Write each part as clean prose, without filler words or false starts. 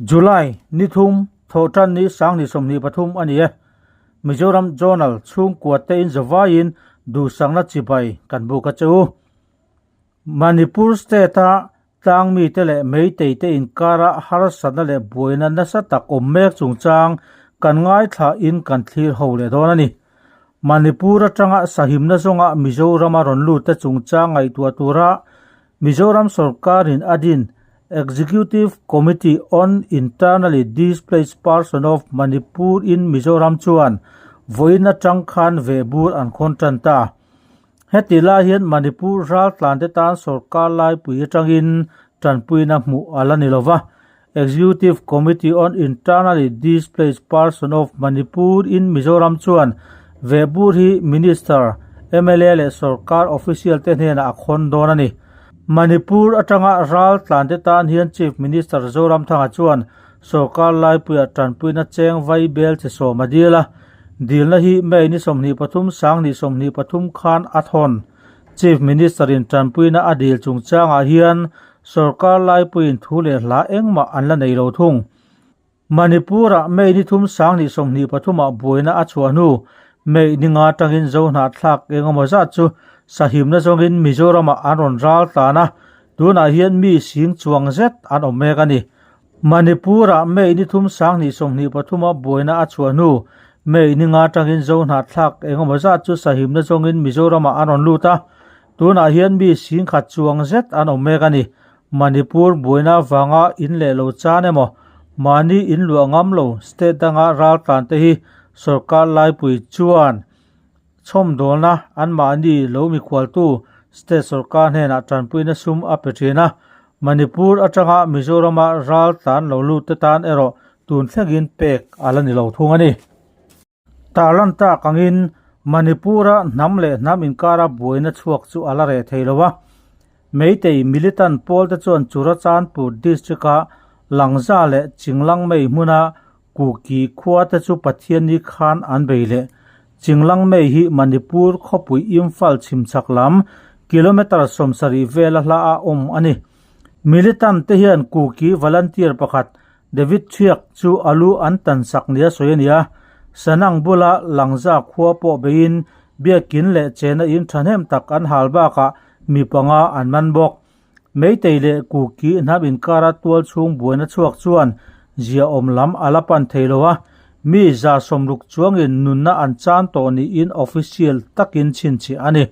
July ni thum thawhtan ni 2023 a ni e. Mizoram Journal chhungkua te in zavaiin duhsakna chibai kan buk a che u. Manipur state a tlang mite leh Meitei te inkara harsatna leh buaina nasa tak awm mek chungchang kan ngaithla in kan thlir ho leh dawn a ni. Manipur atanga sahimna zawnga Mizorama rawn lut te chungchang ngaihtuah tura Mizoram sorkarin a din Executive Committee on Internally Displaced Person of Manipur in Mizoram chuan vawiin atang khan vehbur an khawn tan ta. Heti lai hian Manipur raltlante tan sorkar laipui atangin tanpuina hmuh a la ni lova. Executive Committee on Internally Displaced Person of Manipur in Mizoram chuan vehbur hi Minister, mla leh sorkar official te hnenah a khawn dawn a ni. Manipur atanga raltlante tan hian Chief Minister Zoramthanga chuan sorkar laipuiah tanpuina cheng vai bel che sawm a dil a. Dilna hi May ni 23 2023 khan a thawn. Chief Minister in tanpuina a dil chungchangah hian sorkar laipuiin thu leh hla engmah an la nei lo thung. Manipur-ah May ni thum 2023-ah buaina a chhuah hnu May ni nga atangin Zohnahthlak engemaw zat chu sahimna zawngin Mizoramah an rawn ral tlan a, tunah hian mi sing chuang zet an awm mek a ni. Manipur-ah May ni thum 2023-ah buaina a chhuah hnu May ni nga atangin Zohnahthlak engemaw zat chu sahimna zawngin Mizoramah an rawn lut a, tunah hian mi sing khat chuang zet an awm mek a ni. Manipur buaina avanga in leh lo chan emaw, mahni in luah ngam lo state danga raltlan te hi sorkar laipui chuan chhawmdawlna anmahni lo mikhualtu state sorkar hnenah tanpuina sum a pe thin a. Manipur atanga Mizorama raltlan lo lut te tan erawh tun thlengin pek a la ni lo thung a ni. Tarlan tak angin Manipur-a hnam leh hnam inkara buaina chhuak chu a la reh thei lo a. Meitei militant pawl te chuan Churachandpur district-a Langza leh Chinglangmei hmuna Kuki khua te chu Pathianni khan an bei leh. Chinglangmei hi Manipur khawpui Imphal chhimchhak lam kilometre 70 vela hla a awm a ni. Militant te hian Kuki volunteer pakhat David Thiak chu a lu an tan sak nia sawi a ni a, Sanang bula Langza khua pawh beiin biakin leh chena in thahnem tak an hal bakah mi panga an man bawk. Meitei leh Kuki hnam inkara tual chhung buaina chhuak chuan ziaawm lam a la pan thei lo a, mi 60 chuangin nunna an chan tawh niin official takin chhinchhiah a ni.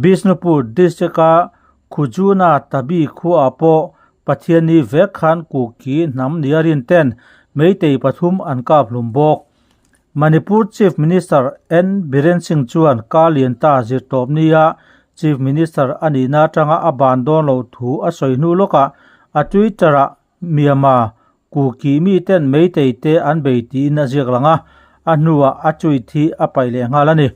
Bishnupur district-a Khujuna Tabi khuaah pawh Pathianni vek khan Kuki hnam nia rin ten Meitei pathum an kap hlum bawk. Manipur Chief Minister N Biren Singh chuan ka lian ta zirtawp nia Chief Minister a nihna atanga a ban dawn loh thu a sawi hnu lawkah a Twitter-ah Myanmar Kuki mi ten Meitei te an bei tiin a ziak lang a, a hnuah a tweet hi a paih leh nghal a ni.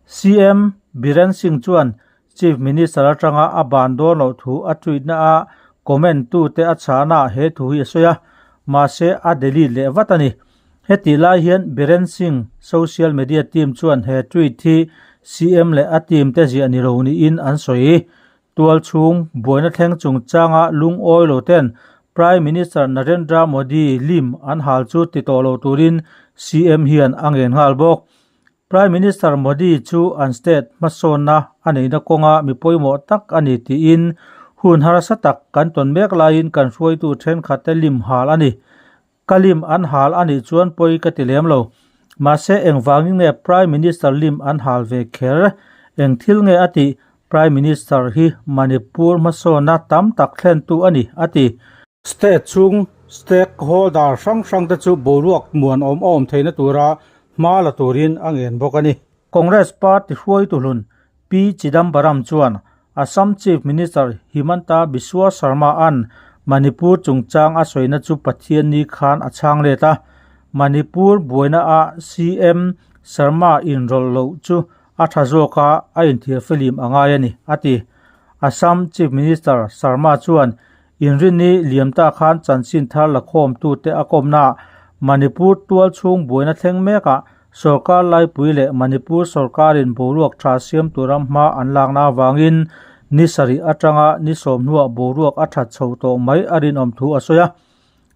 CM Biren Singh chuan Chief Minister atanga a ban dawn loh thu a tweet na a comment tu te a chhana ah he thu hi a sawi a, mahse a delete leh vat a ni. Hetih lai hian Biren Singh social media team chuan he tweet hi CM leh a team te ziah ni lo niin an sawi. Tual chhung buaina thleng chungchanga lungawi lo ten Prime Minister Narendra Modi lim an hal chu ti tawh lo turin CM hian a ngen nghal bawk. Prime Minister Modi chu an state hmasawnna a neihna kawnga mi pawimawh tak a ni tiin hun harsa tak kan tawn mek laiin kan hruaitu thenkhatte lim hal a ni. Ka lim an hal a nih chuan pawi ka ti lem lo. Mahse engvangin nge Prime Minister lim an hal ve kher? Eng thil nge a tih? Prime Minister hi Manipur hmasawnna tam tak thlentu a ni, a ti. State chhung stakeholder hrang hrang te chu boruak muan awm awm theihna tura hma la turin a ngen bawk a ni. Congress party hruaitu hlun P Chidambaram chuan Assam Chief Minister Himanta Biswa Sarma an Manipur chungchang a sawina chu Pathianni khan a chhang let a. Manipur buaina ah CM Sarma inrawlh loh chu a tha zawk a, a inthiar filim a ngai a ni, a ti. Assam Chief Minister Sarma chuan Inrinni Liamta khan chanchin thar la khawmtute a kawmnaah Manipur tual chhung buaina thleng mekah sorkar laipui leh Manipur sorkarin boruak tha siam tura hma an lakna avangin ni sarih atanga ni sawm hnuah boruak a that chho tawh mai a rinawm thu a sawi a.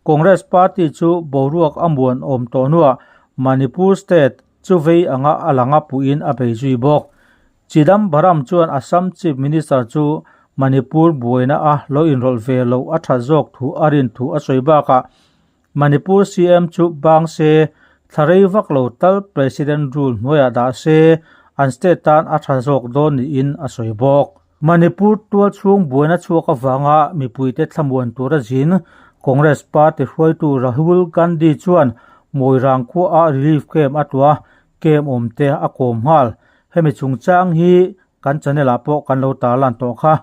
Congress party chu boruak a muan awm tawh hnuah Manipur state chu vei anga a langa puhin a bei zui bawk. Chidambaram chuan Assam Chief Minister chu Manipur buaina a lo inrawlh ve loh a that zawk thu a rin thu a sawi bakah Manipur CM chu bang se, thla rei vak lo tal President rule hnuaiah dah se, an state tan a tha zawk dawn niin a sawi bawk. Manipur tual chhung buaina chhuak avanga mipuite thlamuan tura zin Congress party hruaitu Rahul Gandhi chuan Moirang khuaah relief camp a tlua, camp awmte a kawm nghal. Hemi chungchang hi kan channel ah pawh kan lo tarlan tawh kha.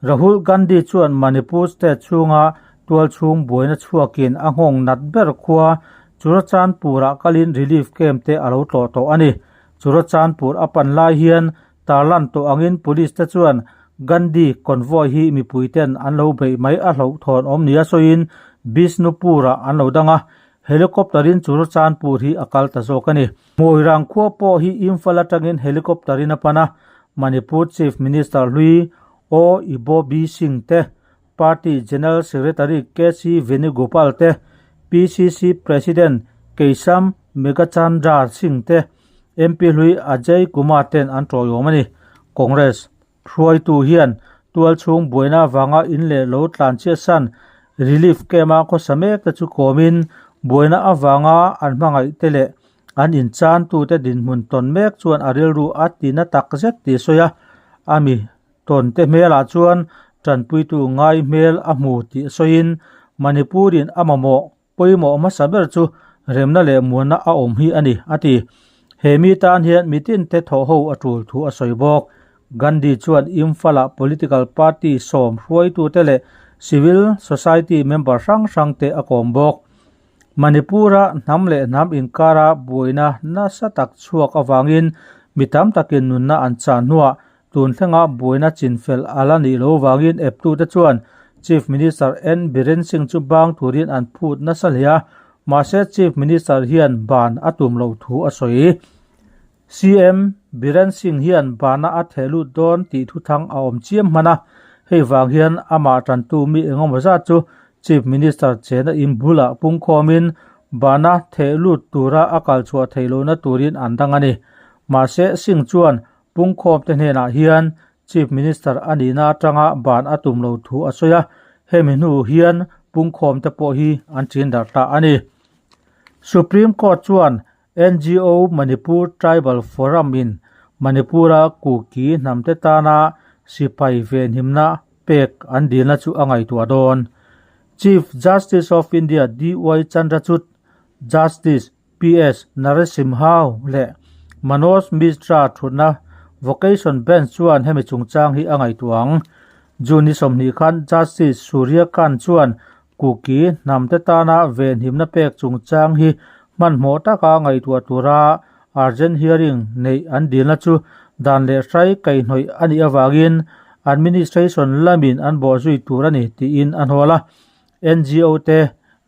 Rahul Gandhi chuan Manipur state chhunga tualchhung buaina chhuakin a nghawng nat ber khua Churachandpur-ah kalin relief camp te a lo tlawh tawh a ni. Churachandpur a pan lai hian tarlan tawh angin police te chuan Gandhi convoy hi mipui ten an lo beih mai a hlauhthawn awm nia sawiin Bishnupur-ah an lo dang a, helicopter-in Churachandpur hi a kal ta zawk a ni. Moirang khua pawh hi Imphal atangin helicopter in a pan a, Manipur Chief Minister hlui O Ibobi Singh te, Party General Secretary KC Venugopal te, PCC President Keisham Meghachandra Singh te, MP hlui Ajay Kumar ten an tawiawm a ni. Congress Hruaitu hian tualchhung buaina avanga in leh lo tlan chiatsan relief camp-a khawsa mek te chu kawmin buaina avanga an hmangaih te leh an inchantute dinhmun tawn mek chuan a rilru a tina tak zet tih a sawi a. A mi tawn te hmelah chuan tanpuitu ngai hmel a hmu tih a sawiin Manipur-in a mamawh Pawimawh hmasa ber chu remna leh muanna a awm hi a ni, a ti. He mi tan hian mitinte thawh ho a tul thu a sawi bawk. Gandhi chuan Imphal-ah political party sawm hruaitute leh civil society member hrang hrangte a kawm bawk. Manipur-a hnam leh hnam inkara buaina nasa tak chhuak avangin mi tam takin nunna an chah hnuah Tun thlenga buaina chinfel a la nih lo vangin eptute chuan Chief Minister N Biren Singh chu bang turin an phut nasa hle a, mahse Chief Minister hian ban a tum loh thu a sawi. CM Biren Singh hian bana a theh lut dawn tih thuthang a awm chiam hman a, hei vang hian amah tantu mi engemaw zat chu Chief Minister chena in bulah pungkhawmin bana theh lut tura a kal chhuah theih lohna turin an dang a ni. Mahse Singh chuan Pungkhawmte hnenah hian Chief Minister a nihna atanga ban a tum lo thu a sawi a, hemi hnu hian pungkhawmte pawh hi an chin darh ta a ni. Supreme Court chuan NGO Manipur Tribal Forum in Manipur-a Kuki hnamte tana sipai venhimna pek an dilna chu a ngaihtuah dawn. Chief Justice of India DY Chandrachud, Justice PS Narasimhao leh Manoj Mishra thutna Vocation Bench chuan hemi chungchang hi a ngaihtuah ang. June ni 20 khan Justice Surya Kant chuan Kuki hnamte tana venhimna pek chungchang hi hmanhmawh taka ngaihtuah tura urgent hearing neih an dilna chu dan leh hrai kaihhnawih a nih avangin administration lamin an bawhzui tur a ni tiin a hnawl a. NGO te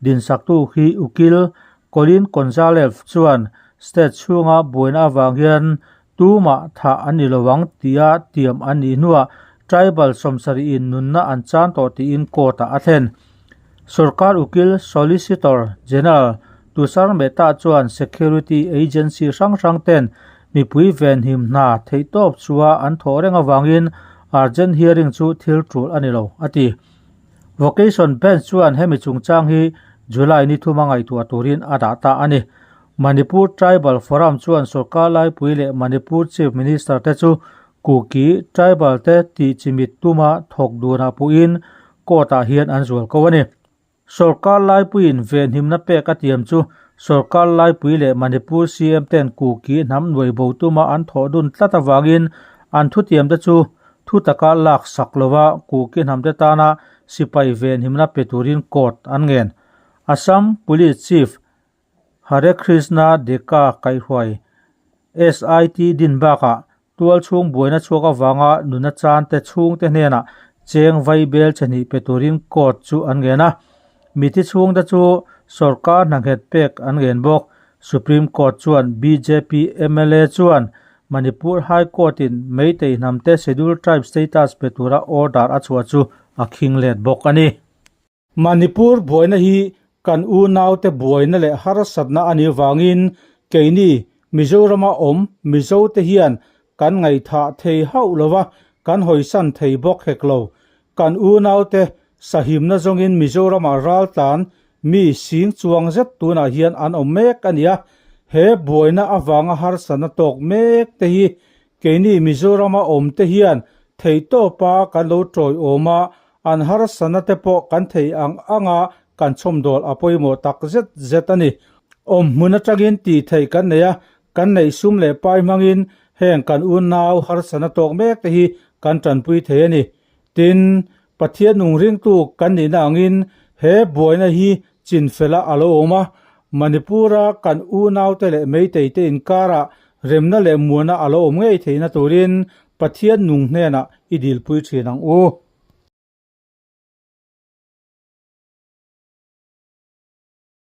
dinsaktu hi Ukil Colin Gonzalez chuan state chhunga buaina avang hian tumah thah an ni lo ang tia tiam an nih hnuah tribal sawmsarihin nunna an chan tawh tiin court-ah a thlen. Sorkar Ukil Solicitor General Tushar Mehta chuan security agency hrang hrang ten mipui venhim hna theihtawp chua an thawh reng avangin urgent hearing chu thil tul a ni lo, a ti. Vocation Bench chuan hemi chungchang hi July ni thuma ngaihtuah turin a dah ta a ni. Manipur Tribal Forum chuan sorkar laipui leh Manipur Chief Minister te chu Kuki Tribal te tih chimit tuma thawk dunah puhin court-ah hian an zual ko a ni. Sorkar laipuiin venhimna pek a tiam chu sorkar laipui leh Manipur CM ten Kuki hnam nuai bo tuma an thawh dun tlat avangin an thutiam te chu Thu taka lak sak lova Kuki hnamte tana sipai venhimna pe turin court an ngen. Assam Police Chief Harekrishna Deka kaihhuai SIT din bakah tualchhung buaina chhuak avanga nuna chante chhungte hnenah cheng vai bel chehnih pe turin court chu an ngen a. Mithi chhungte chu sorkar hna nghet pek an ngen bawk. Supreme Court chuan bjp mla chuan Manipur High Court-in Meitei hnamte Scheduled Tribe status pe tura order a chhuah chu a khing let bawk a ni. Manipur buaina hi Kan unaute buaina leh harsatna a nih vangin keini Mizorama awm Mizote hian kan ngaihthah thei hauh lo va, kan hawisan thei bawk hek lo. Kan unaute sahimna zawngin Mizorama raltlan mi sing chuang zet tunah hian an awm mek a ni a, he buaina avanga harsatna tawk mek te hi keini Mizorama awmte hian theihtawpa kan lo tawiawm a, An harsatna te pawh kan thei ang anga kan chhawmdawl a pawimawh tak zet zet a ni. Awm hmun atangin tih theih kan nei a, kan neih sum leh pai hmangin heng kan unau harsatna tawk mek te hi kan tanpui thei a ni. Tin, Pathian nung ringtu kan nihna angin he buaina hi chinfela a lo awm a, Manipur-a kan unaute leh Meitei-te inkarah remna leh muana a lo awm ngei theihna turin Pathian nung hnenah i dilpui thin ang u.